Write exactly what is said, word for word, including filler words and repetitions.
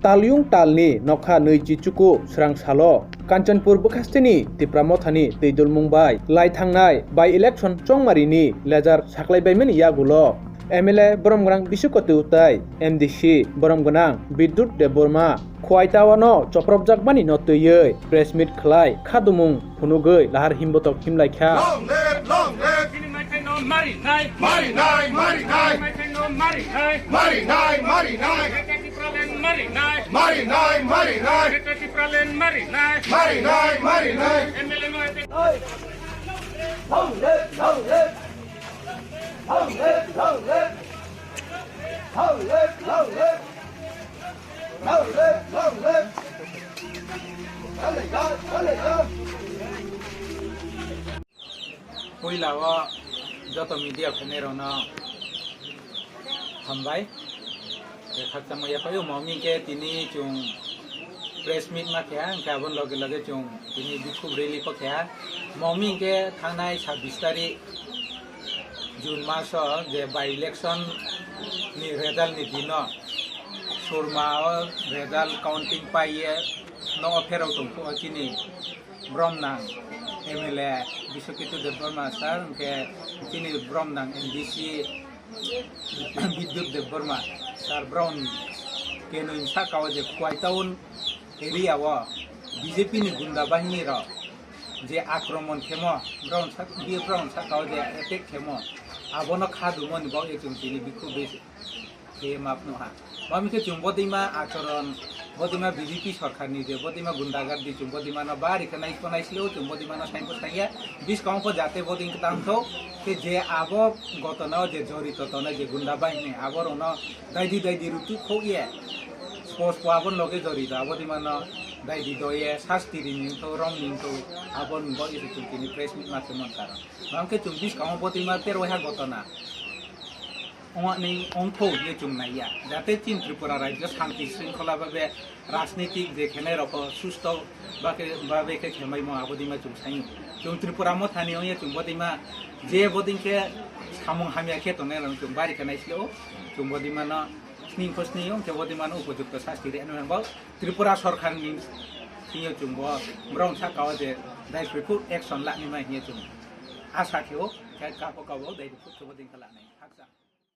Talyung talni nokha nwi chichuku srang salo Kanchanpur bwkhasteni Tipra Mothani twi dulmung bai lai thangnai by election chongmarini lejar saklai baimani yagulo M L A borom gwnang Biswakoti Utai, M D C borom gwnang Bidyut Debbarma, Khwai Tawano chopropjakmani no twiwi press meet khlai khadumung phunugwi lahar himbotok himlaikha. Long live, long live. Chini maithai no marinai. Marinai, marinai. Chini maithai no marinai. Marinai, marinai. Greater Tipraland marinai. Marinai, marinai. Greater Tipraland marinai. Marinai, marinai. M L A no. Long live, long live. Long live, long live. Long live, long live. Puila o joto media phainairokno hambai. Khakchangma yaphai omo hwnwi khe tini chwng press meet ma khe, hwnkhe aboni loge loge chwng tini bikhuk rally pho khe. Omo hwnwi khe thangnai sabbish tarik June maso je by election ni result ni dino Surma o result counting paiye no pherok tongkho chini bromnang M L A Biswakoti Debbarma sir, hwnkhe chini bromnang M D C Bidyut Debbarma sir, brom kenoi saka o je Khwai town area o B J P ni gunda bahini rok je akromon khemo, brom sak-, biye brom saka o je attack khemo, abono kha dumoni bagwi chwng tini bikhuk bai khe map no ha. Mami khe chwng bodima achoron, bodima B J P sorkar ni je bodima gundagard di chwng bodima no bari khe nai khe nai silo chwng bodima no saimpo saiya. Biskang pho jate boding tang tho, khe je abo gotona o je jorito tonai je gunda bahini abo rok no daidi daidi rutu khok ye. Spos po abo loge jorito abo bodima no daidi do ye sasti ri ning tho rom ning tho abo bo ye chwng tini press meet ma khe mon karon. Mami khe chwng biskang o bodima tero ha gotona. Ongni ongtho ye chwng naiya. Jate chin Tripura rajyo shanti shringkhola babe rajnitik je khenai rokho susto bake babe khe khemai mo abo dima chwng sayo. Chwng Tripura mothani ongya chwng bodima je boding khe samung hamya khe tongnai rok chwng bari khe naisle o. Chwng bodima no sning kho sning ong khe bodima no upojukto sasti re ano bo Tripura sorkar ni singyo chwng bo brong saka o je dai phai phuk action lani mai hiya chwng asa khe o khe kapo kabo dai phuk khe boding khe lanai. Haksa.